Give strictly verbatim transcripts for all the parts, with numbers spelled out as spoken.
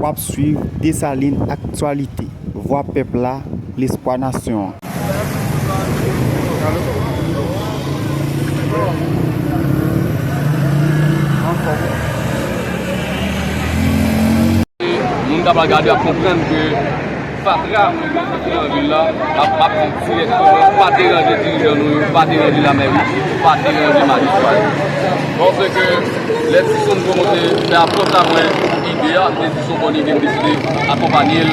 W ap swiv Desalin Aktyalite, vwa pèp la, lespwa nasyon an. Moun k ap gade ap konprann ke fatra ki nan vil la, m ap, m ap di dirèkteman, pa deranje dirijan nou yo, pa deranje lamèri, pa deranje majistra yo. Paske lè Tison te monte fè apòt la mwen ide a, m te di se yon bòn ide, m deside akonpanye l.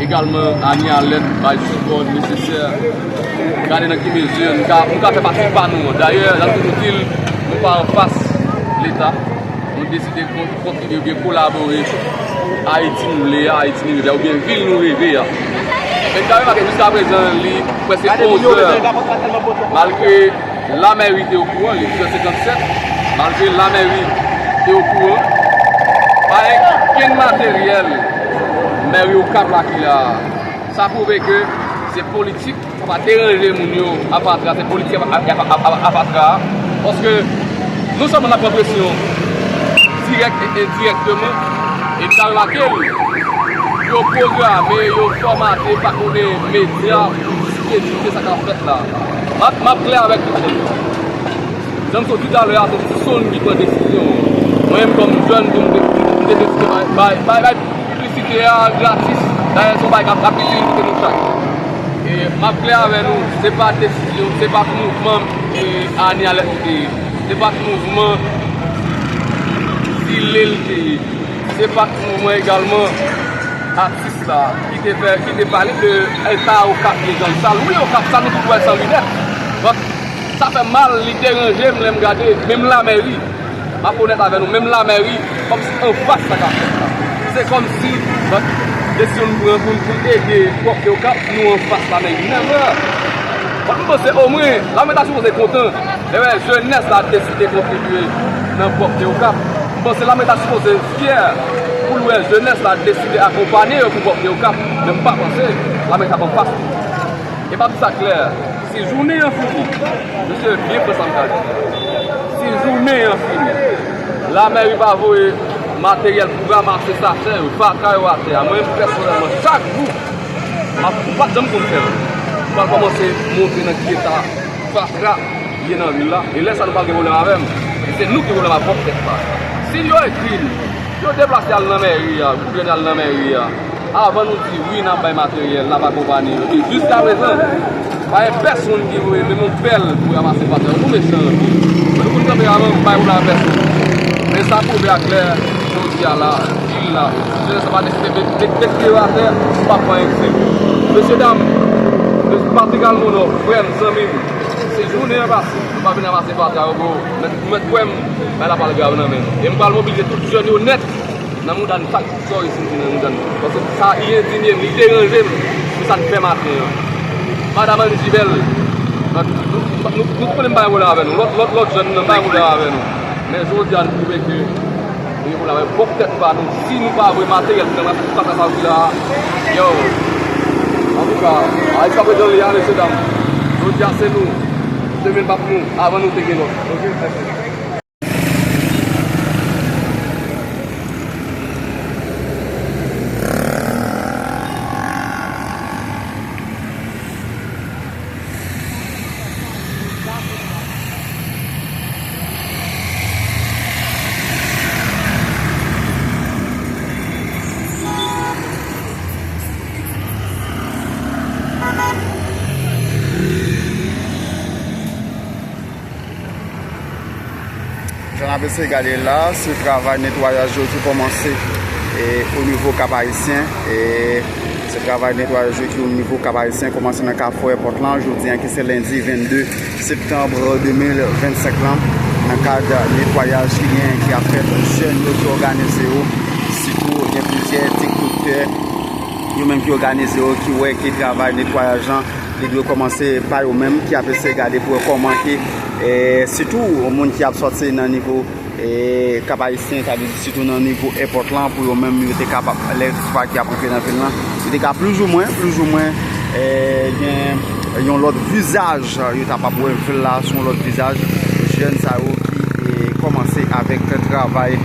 Egalman, Ani Alèt bay sipò nesesè. Gade nan ki mezi nou ka, nou ka fè pati pa nou an. Dayè, l ap toujou di l, nou pa anfas Leta. Nou deside kon-, kontribye oubyen kolabore pou Ayiti nou vle a, Ayiti nou reve a, oubyen vil nou reve a. Men nou ka remake jiska prezan, li prèske onz è. Malgre lamèri te okouran, li onz è senkannsèt, malgre lamèri te okouran, pa gen okenn materyèl mèri Okap la ki la a. Sa pwouve ke se politik, pa deranje moun yo a fatra, se politik a, a, a, a, a fatra a. Paske non sèlman n ap pran presyon dirèk e endirèkteman, e n ka remake l, yo pwograme, yo fòmate pa konnen medya pou diskredite sa k ap fèt la. M ap, m ap klè avèk tout moun. Jan m sot di talè a, se Tison ki pran desizyon an. Mwen menm kòm jèn, pou m te, m te deside bay, bay, bay, bay piblisite a gratis. Dayè, se yon bagay k ap, k ap itil pou nou chak. E m ap klè avè nou, se pa desizyon, se pa pou mouvman, e, Ani Alèt nou te ye. Se pa pou mouvman Zile l te ye. Se pa pou mouvman egalman atis la ki te fè, ki te pale de eta Okap ye jan l sal. Wi, Okap sal, nou tout wè l san linèt. Donk, sa fè mal, li deranje m lè m gade, menm lamèri, m ap onèt avè nou, menm lamèri, kòmsi anfas sa k ap fèt la. Se kòmsi, donk, desizyon nou pran pou n, pou n ede pwòpte Okap, nou anfas lamèri. Nèver! Donk, m panse omwen, lame ta sipoze kontan lè w wè jenès la deside kontribye nan pwòpte Okap. M panse lame ta sipoze fyè pou l wè jenès la deside akonpanye yo pou pwòpte Okap. Men m pa panse lame t ap anfas li. E m ap di sa klè, si jounen an fini, mesye, byen pran sa m ka di. Si jounen an fini, lamèri pa voye materyèl pou ranmase sachè yo, fatra yo atè a, mwen menm pèsonèlman, chak jou, m ap, m pa t janm konn fè l. M pral kòmanse montre nan ki eta fatra ye nan vil la. E lè sa a nou pral gen pwoblèm avè m. E se nou ki gen pwoblèm ak pwòp tèt pa nou. Si yo ekri n, yo deplase al nan mèri a, gouvènè al nan mèri a. Avan nou di wi, n ap bay materyèl, n ap akonpanye yo. E jiska prezan, pa gen pèsonn ki voye menm yon pèl pou ranmase fatra. Nou mechan anpil. Men nou konn kanpe avan, nou pa gen pwoblèm ak pèsonn. Men sa pwouve a klè, jodi a la, vil la, jenès la pa deside met, met, met pye yo atè, m p ap pran egzanp. Mesyedam, Patrick Almonor, frè m, zanmi m, se jounen an pase, nou pa vin ranmase fatra yo pou mèt, mèt kwè m, bagay la pral grav nan men nou. E m pral mobilize tout jèn yo nèt nan mouda n, chak sa w isi m di nan mouda n. Paske sa, li endinye m, li deranje m pou sa n fè maten an. Madan Annie Gibel, nou, nou, nou, nou konnen m pa gen pwoblèm avè nou. Lòt, lòt, lòt jèn nan pa gen pwoblèm avè nou. Men jodi a, nou twouve ke nou gen pwoblèm avè pwòp tèt pa nou. Si nou pa voye materyèl pou n ranmase tout fatra sa yo ki la a, yo, antouka, a jiska prezan li a, mesyedam. Jodi a, se nou. Demen p ap nou, avan nou te gen lòt. Oke, mèsi. Jan n ap eseye gade la, se travay netwayaj yo ki kòmanse, e, o nivo Kap Ayisyen. E se travay netwayaj yo ki o nivo Kap Ayisyen kòmanse nan Kafou Èpòt lan, jodi a ki se lendi vennde septanm de mil vennsenk lan, nan kad netwayaj ki gen, ki ap fèt, jèn yo ki òganize yo, sitou gen plizyè tiktokè, yo menm ki òganize yo, ki wè ke travay netwayaj lan, li dwe kòmanse pa yo menm, ki ap eseye gade pou wè kòman ke, e, sitou moun ki ap sòti nan nivo, e, Kap Ayisyen, sa vle di sitou nan nivo èpòt lan, pou yo menm yo te kapab, lè fatra ki ap rantre nan vil lan, yo te ka plizoumwen, plizoumwen, e, gen yon lòt vizaj, yo ta pap wè vil la sou yon lòt vizaj, jèn sa yo ki, e, kòmanse avèk travay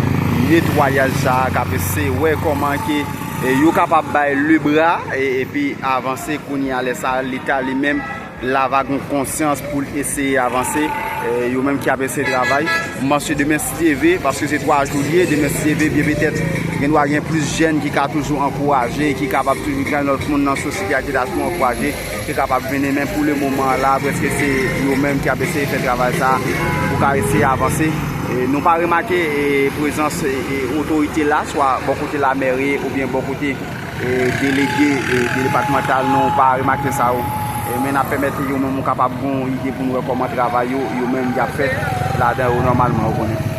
Netwayaj sa a k ap eseye wè kòman ke, e, yo kapab bay lebra, e, epi avanse. Kounye a, lè sa a, Leta li menm, l ava gen konsyans pou l eseye avanse. E, yo menm ki ap eseye travay. M panse demen, si Dye vle, paske se twa jou l ye, demen, si Dye vle, byen petèt, gen dwa gen plis jèn ki ka toujou ankouraje, ki kapab toujou gen lòt moun nan sosyete a ki ta toujou ankouraje, ki kapab vini. Men pou le moman la, prèske se yo menm ki ap eseye fè travay sa a pou ka eseye avanse. E, nou pa remake, e, prezans, e, e, otorite la, swa bò kote lamè ye oubyen bò kote, e, delege, e, depatmantal, nou pa remake sa yo. E, men n ap pèmèt yo menm ou kapab gen yon ide pou nou wè kòman travay yo, yo menm y ap fè ladan yo nòmalman, ou konnen.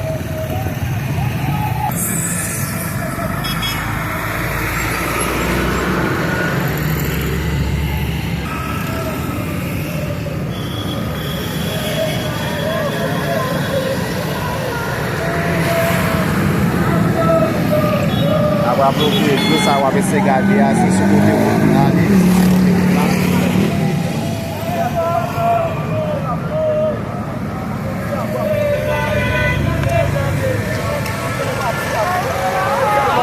Apre, apre, ok, dlo sa w ap eseye gade a, se sou kote wout la, li, se sou kote wout la.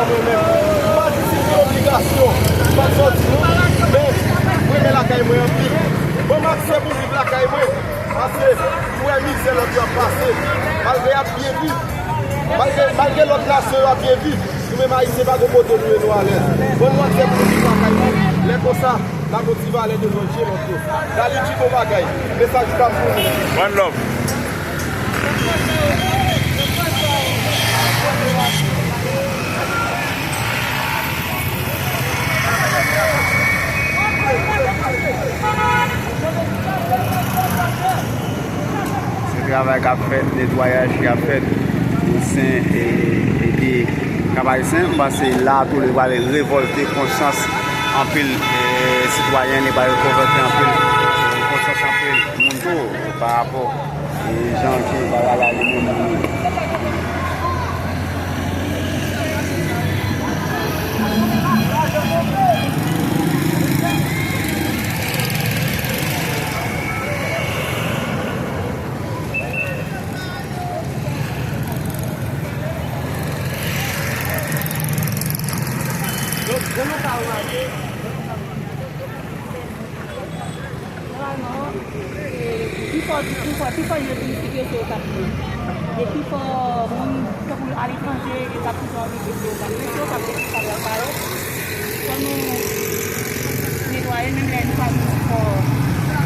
Mwen menm, m pa di si gen obligasyon, m pa t sòti non, men m renmen lakay mwen anpil. Ban m aksè pou m viv lakay mwen, paske m wè mizè lòt yo ap pase, malgre y ap byen viv, malgre, malgre lòt nasyon yo ap byen viv, nou menm Ayisyen pa gen kote nou ye, nou alèz. Ban nou aksè pou nou viv lakay nou, lè konsa, n a gon ti valè devan je lòt yo. Dali G bon bagay. Mesaj pa m pou nou. One love. Se travay k ap fèt, netwayaj ki ap fèt, Toussaint e, e, e Kap Ayisyen. M panse la tou li pral revòlte konsyans anpil, e, sitwayen, li pral revòlte anpil, e, konsyans anpil moun tou pa rapò, e, jan ke bagay la li menm li ye. Nòmalman, e, pifò, pifò, pifò je touristik yo se yo k ap vini. E pifò moun, tankou aletranje, yo t ap toujou anvi vin se yo k ap vini, se yo k ap vin sa pral pare. Fò nou netwaye, menm lè nou pa gen sipò,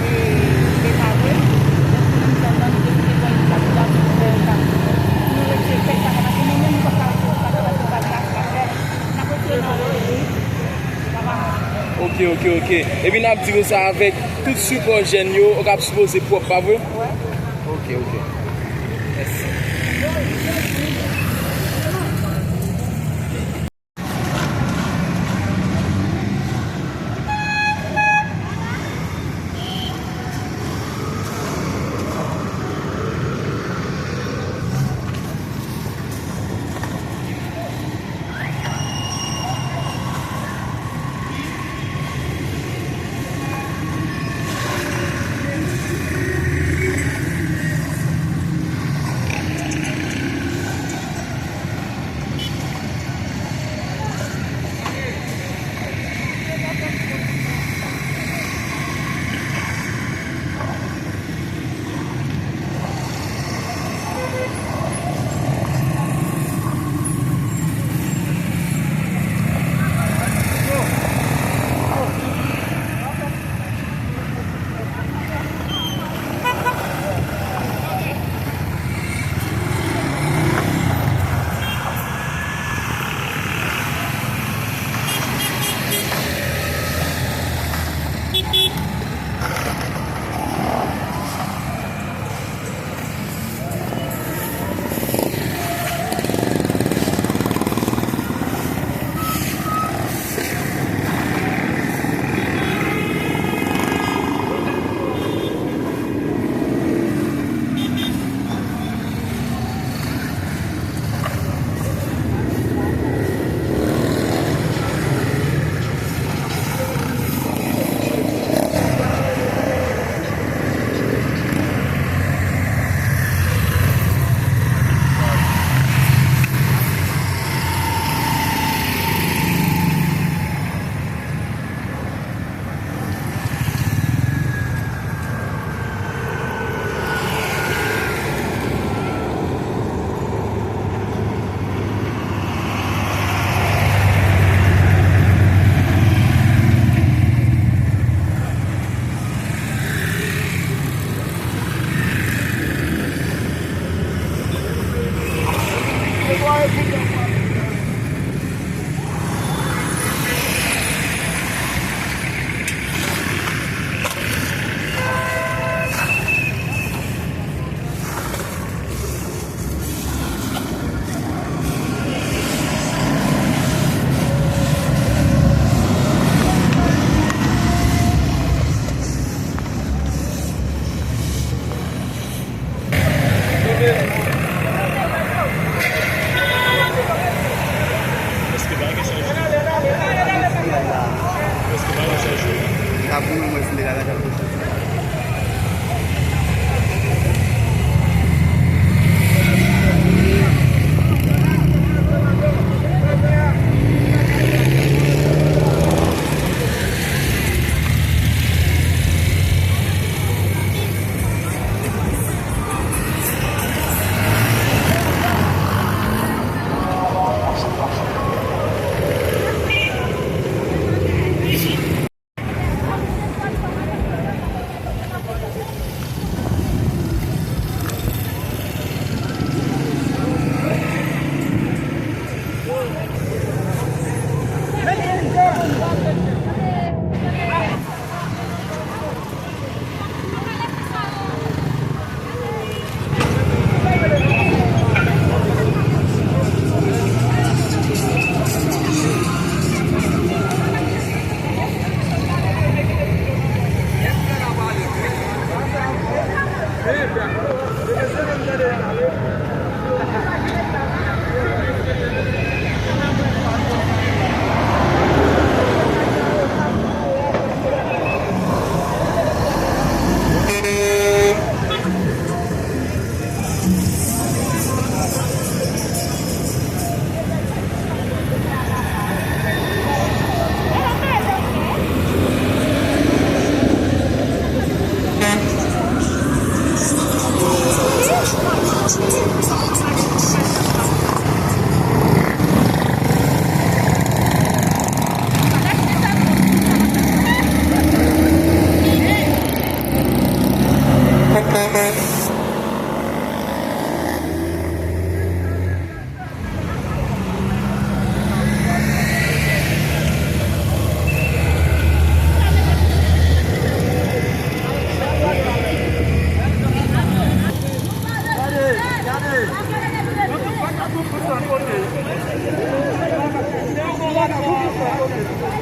e, Leta vre. Donk, nou menm jèn nan, nou bezwen netwaye tout sa ki dwa pou nou fè yo sa. Pou nou retire kèk bagay, paske nou menm, nou p ap ka retire tout bagay, paske nou pa gen aksè a fè. N ap retire nan yo epi. Ok, ok, ok. Epi n ap di konsa, avèk tout sipò jèn yo, yo k ap sipoze pwòp, pa vre? Wi. Ok, ok. Mèsi.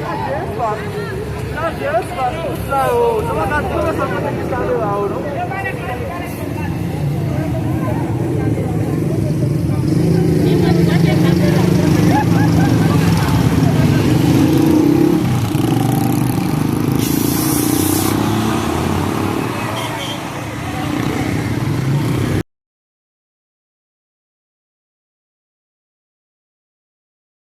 Chaje espas, chaje espas, tout sa yo. Nou pa ka twouve sa kote ki kamera yo, non.